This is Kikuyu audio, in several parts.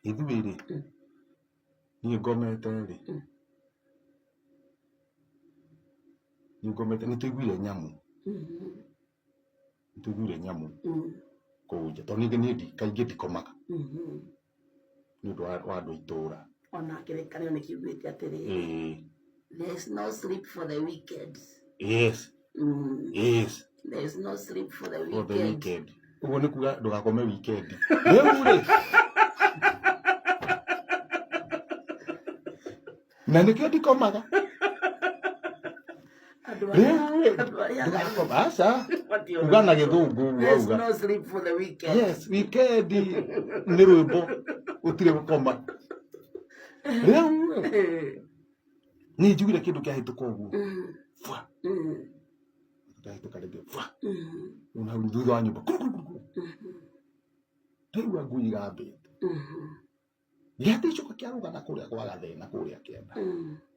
Ithuĩ rĩ, niĩ ngomete rĩ, niĩ ngomete nĩ tũiguire nyamũ, nĩ tũiguire nyamũ kũu nja tondũ ningĩ niĩ kaingĩ ndikomaga nĩ ũndũ wa andũ a itũũra. Ona kĩrĩkanĩro nĩ kiugĩte atĩrĩrĩ, there is no sleep for the wicked. Yes. There is no sleep for the For the wicked. weekend. Ũguo nĩ kuga ndũgakome weekend. Rĩu rĩ, na nĩkĩo ndikomaga. Andũ Rĩu arĩa rĩ, andũ arĩa ndũgakoma aca, matiũĩ. uga na gĩthũngũ ũguo There is auga. no sleep for the wicked. Yes, weekend nĩ rwĩmbo gũtirĩ gũkoma. Rĩu rĩ, niĩ njugire kĩndũ kĩahĩtũka ũguo. Bwa, kĩahĩtũka rĩngĩ bwa. Rĩu hau thutha wa nyũmba kuru kuru kuru. Ndaigua ngui igambĩte. Gĩaticũka kĩarũga na kũrĩa gwa gathena kũrĩa kĩanda.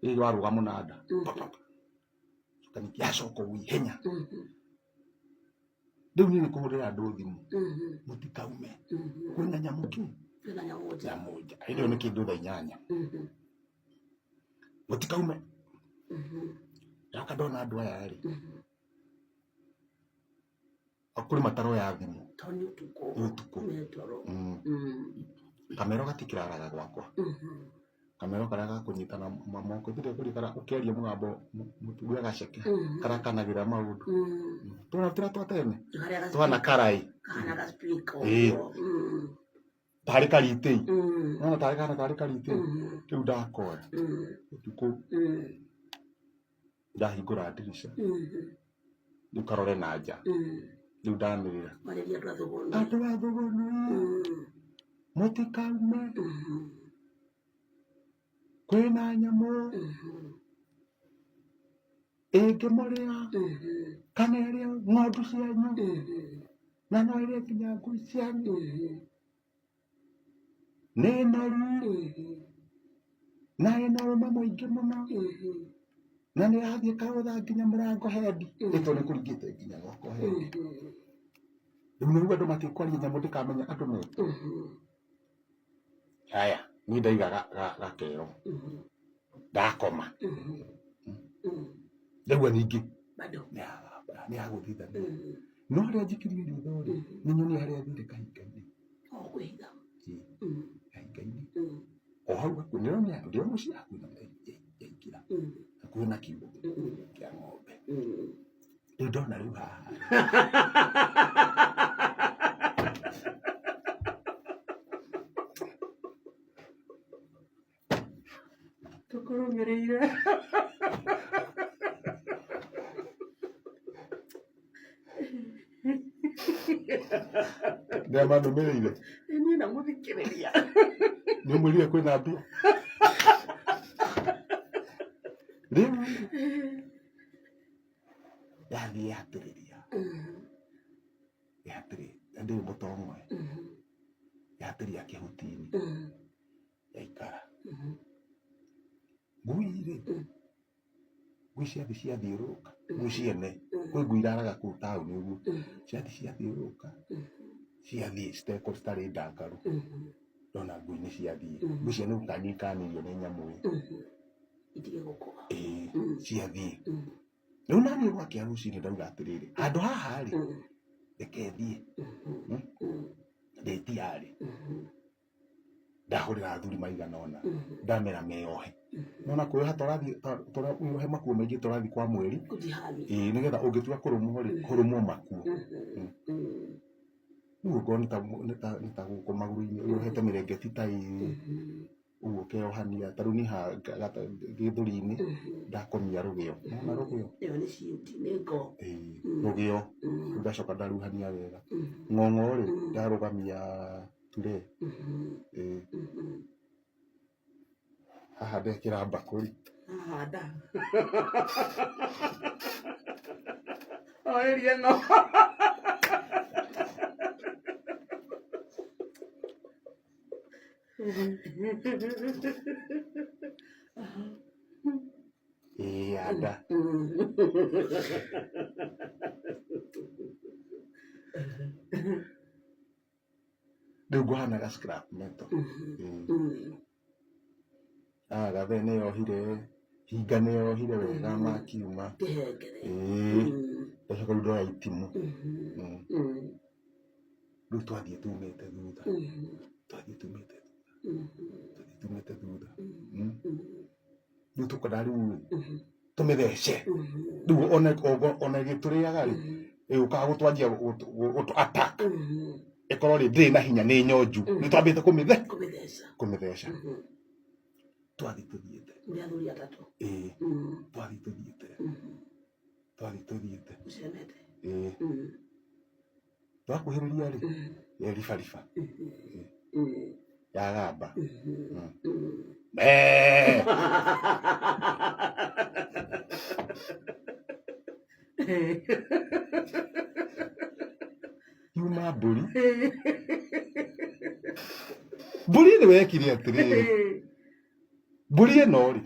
Ĩ warũga mũnanda. Pa, pa, pa. Coka ningĩ yacoka ũguo ihenya. Rĩu niĩ nĩ kũhũrĩra andũ thimũ. Mũtikaume. Kwĩna nyamũ kĩ? Kwĩna nyamũ nja. Nyamũ nja. Hĩndĩ ĩyo nĩ kĩndũ thaa 8. Mũtikaume. Ndoka ndona andũ aya rĩ, kũrĩ mataroya thimũ. Tondũ nĩ ũtukũ. Nĩ ũtukũ. Me toro. Kamero gatikĩraraga gwakwa. Kamero karĩa ga kũnyita na moko githĩ kũrĩ karĩa ũkĩaria mũgambo mũtue gaceke karĩa kanagĩra maũndũ. Twana tũrĩa twa tene Karĩa ga twana karai kahana ga speaker Ĩĩ. ũguo. Tarĩ karitĩi. Nona tarĩ kana tarĩ karitĩi. Rĩu ndakoya ũtukũ ndahingũra ndirica rĩu karore na nja rĩu ndanĩrĩra Warĩria andũ a Thũgũnĩ. Andũ a Thũgũnĩ mũtikaume kwĩna nyamũ ĩngĩmũrĩa kana ĩrĩe ng'ondu cianyu na no ĩrĩe nginya ngui cianyu nĩ noru na ĩna ũrũme mũingĩ mũno na nĩ ĩrathiĩ ĩkagũtha nginya mũrango hendi ĩtũ nĩ kũringĩte nginya gwakwa hendi. Rĩu nĩguo andũ matikwaria nyamũ ndĩkamenya andũ me haya. Niĩ ndaiga gakero ndakoma ndaigua ningĩ Bado. Nĩ yagũthithania no harĩa njikirie ritho rĩ nĩ nyonie harĩa thire kahinga-inĩ. O kwĩhitha. Ĩĩ, kahinga-inĩ o hau hakuhĩ ndĩronia ndĩ o mũciĩ hakuhĩ na yaingĩra hakuhĩ na kiugũ kĩa ng'ombe. Rĩu ndona rĩu haha Tũkũrũmĩrĩire. Nĩamanũmĩrĩire. Niĩ namũthikĩrĩria. Nĩ ũmwĩrire kwĩna mbia rĩu yathiĩ yatĩrĩria yatĩrĩ ndĩ mũtong'oe yatĩria kĩhuti-inĩ yaikara ngui rĩ, ngui ciathiĩ ciathiũrũrũka, ngui ciene, kwĩ ngui iraraga kũu taũni ũguo, ciathiĩ ciathiũrũrũka, ciathiĩ citekũ citarĩ ndangaru, ndona ngui nĩ ciathiĩ, ngui cia nĩ gũkania ikanirio nĩ nyamũ ĩyo, Itige gũkũga. Ĩĩ, ciathiĩ. Rĩu naniĩ gwakĩa rũcinĩ ndauga atĩrĩrĩ, handũ haha rĩ, reke thiĩ, ndĩ tayari. Ndahũrĩra athuri maigana ũna ndamera meyohe nona kwĩyoha tũrathiĩ wĩyohe makuo maingĩ tũrathiĩ kwa mweri. Kũjihami. Ĩĩ, nĩgetha ũngĩtua kũrũmwo rĩ, kũrũmwo makuo. Rĩu okorwo nĩ ta gũkũ magũrũ-inĩ wĩyohete mĩrengeti ta ĩrĩ ũguo ũkeyohania ta rĩu niĩ haha gĩthũri-inĩ ndakomia rũgĩo nona rũgĩo. Ĩyo nĩ shield, nĩ ngo. Ĩĩ, rũgĩo. Rĩu ndacoka ndaruhania wega ng'ong'o rĩ, ndarũgamia ture. Ĩĩ, haha ndekĩra mbakũri. Haha nda. Oeria ĩno. Ĩĩ, ya nda. Rĩu ngũhana ga scrap metal. Ĩĩ. Ah, gathe nĩ yohire, hinga nĩ yohire wega makiuma. Kĩhengere. Ĩĩ, ndacoka rĩu ndoya itimũ. Rĩu twathiĩ tumĩte thutha, twathiĩ tumĩte thutha, twathiĩ tumĩte thutha. Rĩu tũkwenda rĩu tũmĩthece. Rĩu ona ĩgĩtũrĩaga rĩ, ĩgũkaga gũtwanjia gũtũ attack. Ĩkorwo rĩ ndĩrĩ na hinya nĩ nyonju. Nĩ twambĩte kũmĩthe Kũmĩtheca. Kũmĩtheca. Twathiĩ tũthiĩte. Nĩ athuri atatũ. Ĩĩ, twathiĩ tũthiĩte. Twathiĩ tũthiĩte. Mũcemete. Ĩĩ. Twakuhĩrĩria rĩ, yeribariba. Yagamba. Mee! Yuma mbũri. Mbũri ĩno yekire atĩrĩrĩ. Mbũri ĩno rĩ,